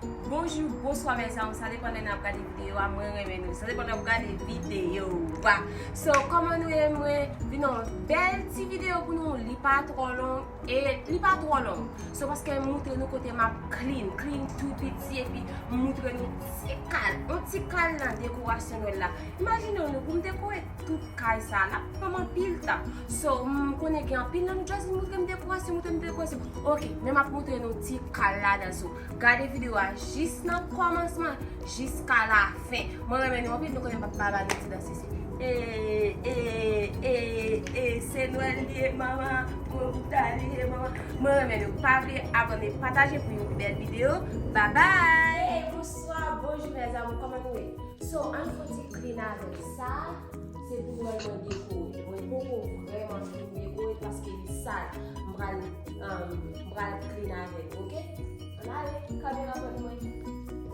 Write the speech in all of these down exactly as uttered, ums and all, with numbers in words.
Bonjou, bonswa, mèzanmi. Sa depann lè n ap gade videyo a, mwen renmen nou. Sa depann lè w ap gade videyo a. So, kòman nou ye? Mwen vin yon bèl ti videyo pou nou, li pa twò long, e li pa twò long. So, paske m moutre nou kote m ap clean, clean tou piti, epi m moutre nou ti kal, yon ti kal nan dekorasyon Nwèl la. Imajine w, nou, pou m dekore tout kay sa, l ap pran m anpil tan. So, m konnen gen anpil nan nou just vin moutre m dekorasyon, moutre m dekorasyon. Ok, men m ap moutre nou ti kal ladan. So, gade videyo a jis nan kòmansman jiska lafen. Mwen renmen nou anpil, nou konnen m p ap ba nou ti dans isi. E, e, e, e, se Nwèl li ye, manman. Mwen bouda li ye, manman. Mwen renmen nou. Pa bliye abòne, pataje pou yon bèl videyo. Babay! Hey, bonswa, bonjou, mèzanmi. Kòman nou ye? So, ann fè yon ti clean avèk sa. Se pou Nwèl mwen dekore. Mwen poko vrèman fin dekore paske li sal. M pral, um, m pral clean avèk, ok? Ann ale, kameramann mwen.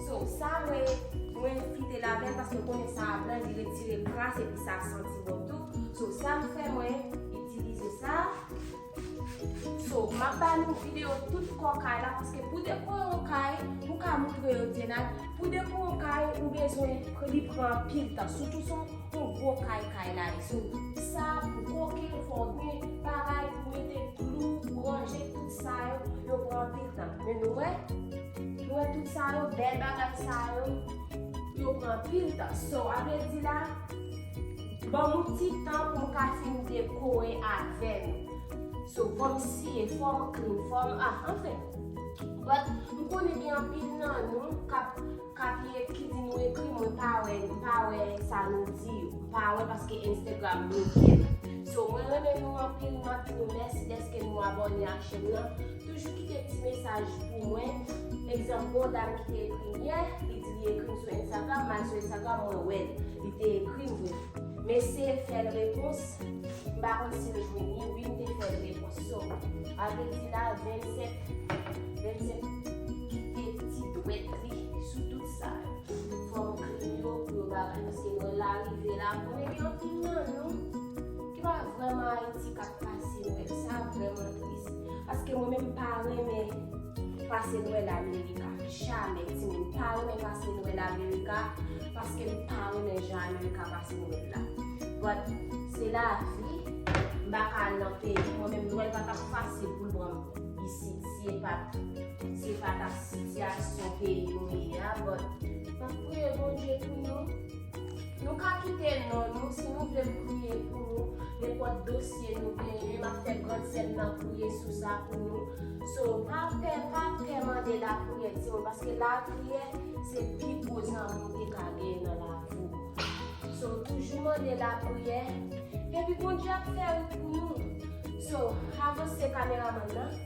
So, sa mwen, mwen kite l avè l paske konnen sa a blan, li retire kras epi sa santi bon tou. So, sa m fè mwen itilize sa. So, m ap ba nou videyo tout kò kay la, paske pou dekore yon kay, ou ka moutre yo, Djenad, pou dekore yon kay, ou bezwen li pran anpil tan, sitou se yon gwo kay kay la ye. So, sa pou koke, fò w gen bagay pou mete klou, ranje tout sa yo, yo pran anpil tan. Men nou wè, nou wè tout sa yo, bèl bagay sa yo, yo pran anpil tan. So, a vle di la, ban m yon ti tan pou m ka fin dekore avè nou. So, fò m siye, fò m clean, fò m, ah, anfen. But, m konnen gen anpil nan nou k ap, k ap ye, ki di nou ekri, mwen pa wè, m pa wè sa nou di yo. M pa wè paske Instagram bloke m. So, mwen renmen nou anpil, m ap di nou mèsi dèske nou abòne ak chèn nan. Toujou kite ti mesaj pou mwen. Egzanp, gon dam ki te ekri m yè, li di li ekri m sou Instagram, m al sou Instagram, mwen wè l. Li te ekri m vre. M eseye fè l repons, m pa konn si l jwenn li, wi, m te fè l repons. So, a vle di la, vennsenk, vennsenk kite ti dwèt li sou tout sa yo. Fò m clean yo pou yo bagay, paske Nwèl la rive la, konnen gen anpil nan nou ki pa vrèman Ayiti k ap pase Nwèl. Sa vrèman tris. Paske mwen menm m pa renmen pase Nwèl Amerika. Jamè, timoun, m pa renmen pase Nwèl Amerika, paske m pa renmen jan Amerika pase Nwèl la. But, se lavi, m pa ka al nan peyi. Mwen menm, Nwèl pa t ap fasil pou l pran m isit, si e pa t, si e pa t ak sitiyasyon peyi nou ye a, but, m ap priye Bondye pou nou. Nou ka kite non nou, si nou vle m priye pou nou, nenpòt dosye nou genyen, m ap fè grann sè m nan priye sou sa pou nou. So, pa pè, pa pè mande lapriyè, timoun, paske lapriyè, se pi gwo zanmi w te ka genyen nan lavi w. So, toujou mande lapriyè, epi Bondye ap fè wout pou nou. So, avanse kameramann nan.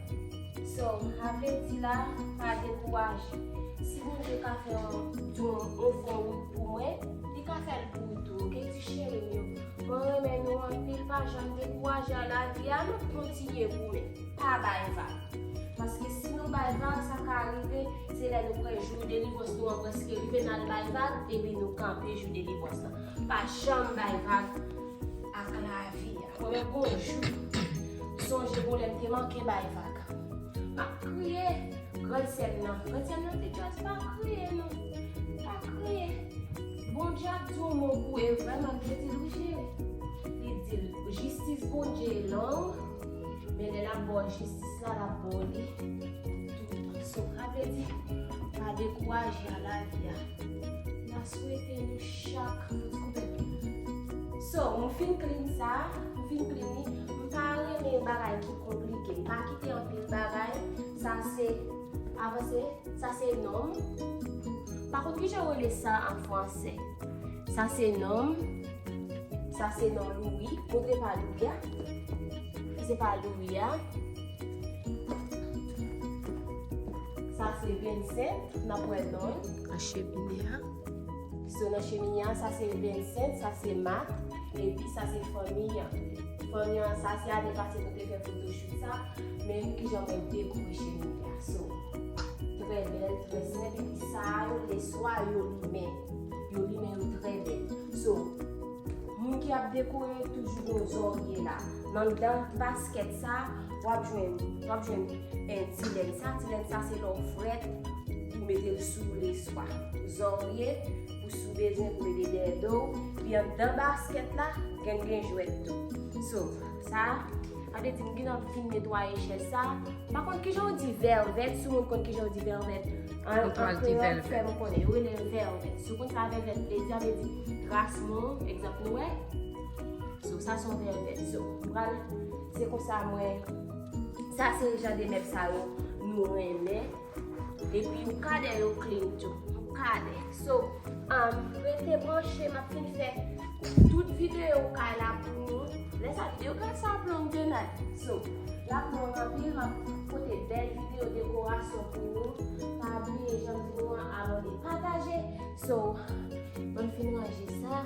So, sa vle di la, pa dekouraje. Si Bondye ka fè yon, yon, yon fon wout pou mwen, li ka fè l pou ou tou, ok, ti cheri m yo? Mwen renmen nou anpil, pa janm dekouraje a lavi a, nou kontinye goumen. Pa bay vag. Paske si nou bay vag, sa ka rive, se lè nou kwè jou delivrans nou an prèske rive, n al bay vag, epi nou kanpe jou delivrans lan. Pa janm bay vag ak lavi a. Mwen menm gon jou, sonje gon lè m te manke bay vag. M ap kriye. Grann sè m nan, grann sè m nan te just pa kriye non. Pa kriye. Bondye ap di yon mo pou ou, e vrèman, Bondye di l wi cheri. Li di l, jistis Bondye long, men lè l ap ba w jistis la, l ap ba w li tou. So, sa vle di, pa dekouraje a lavi a. N a swete nou chak fouti koupe. So, m fin clean sa, m fin clean li. M pa renmen bagay ki konplike. M pa kite anpil bagay. Sa se, avanse, sa se non m. Pa konn kijan yo rele sa an fransè. Sa se non m. Sa se non Louis. Montre pa Louis a. Se pa Louis a. Sa se Vincent, n ap wè non l. Nan chemine a. So, nan chemine a, sa se Vincent, sa se Marc, epi sa se fanmi an. Fanmi an, sa se ane pase nou te fè photoshoot sa, men kijan mwen dekore chemine a. So, trè bèl, trè senp, epi sa yo, leswa yo limen. Yo limen, yo trè bèl. So, moun ki ap dekore toujou gon zòrye la. Nan, nan baskèt sa, w ap jwenn, w ap jwenn, eh, ti lèn sa. Ti lèn sa, se lè w frèt, ou mete l sou leswa, pou zòrye, pou si w bezwen pou mete dèyè do w, pi anndan baskèt la, gen, gen jwèt tou. So, sa, sa vle di m gentan fin netwaye chèz sa. M pa konn kijan w di vèlvèt, si w konn kijan w di vèlvèt. An, an kreyòl, fè m konnen, yo rele l vèlvèt. Si w konn sa vèlvèt vle di, sa vle di ras mou, egzanp, nwè. So, sa se yon vèlvèt. So, m pral, se konsa mwen, sa se jan de mèb sa yo nou renmen. Epi ou ka dè yo clean tou. Ou ka dè. So, um, rete branche, m ap fin fè tout videyo kay la pou nou. Lè sa videyo kay sa ap long tonight. So, l ap long anpil, m ap pote bèl videyo dekorasyon pou nou. Pa bliye, jan m di nou an, abòne, pataje. So, mwen fin ranje sa.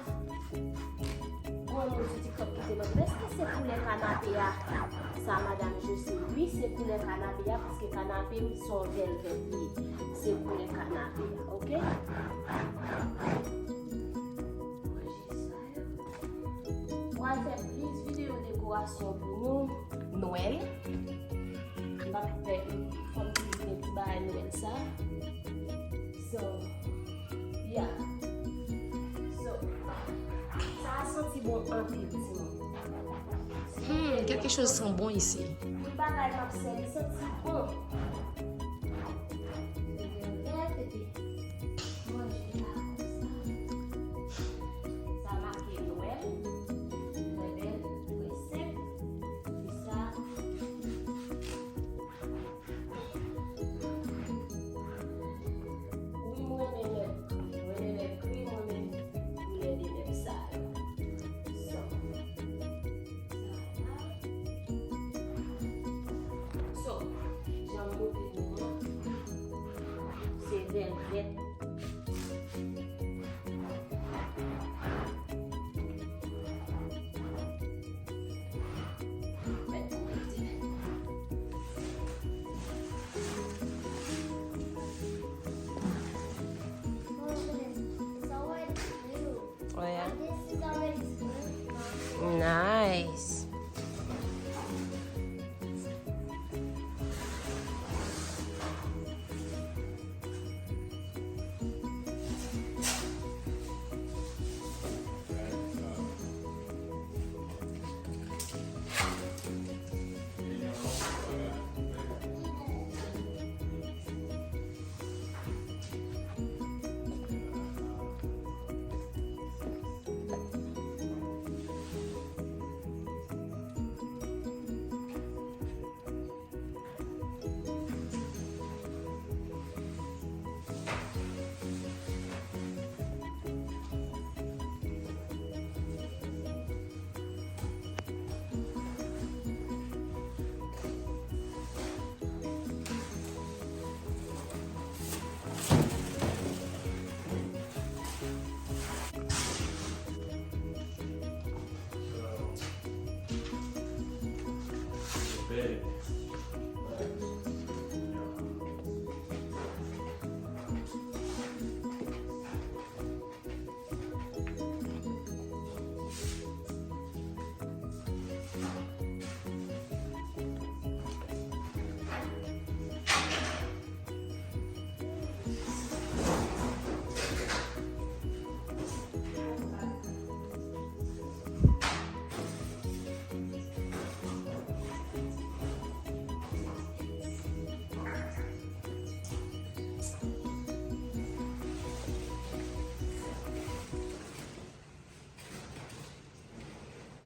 Gwo moun sou TikTok ki te mande m, èske se koulè kanape a? Sa, madanm Jose, wi, se koulè kanape a, paske kanape m se yon vèlvèt li ye. Se koulè kanape a, oke? Mwen al fè plis videyo dekorasyon pou nou, Nwèl. M ap fè, fò m ti vin ti bagay Nwèl sa. So, yeah. So, sa a santi bon anpil, timoun. Hmm, quelque chose sent bon ici. Tout bagay m ap sèvi santi bon. Manje la konsa. Sa make Nwèl. Trè bèl, trè senp. Epi sa, wi, mwen renmen mèb gri. Mwen renmen mèb gri, mwen renmen koulè de mèb sa yo. So, sa la. So, jan m montre nou an, se vèlvèt.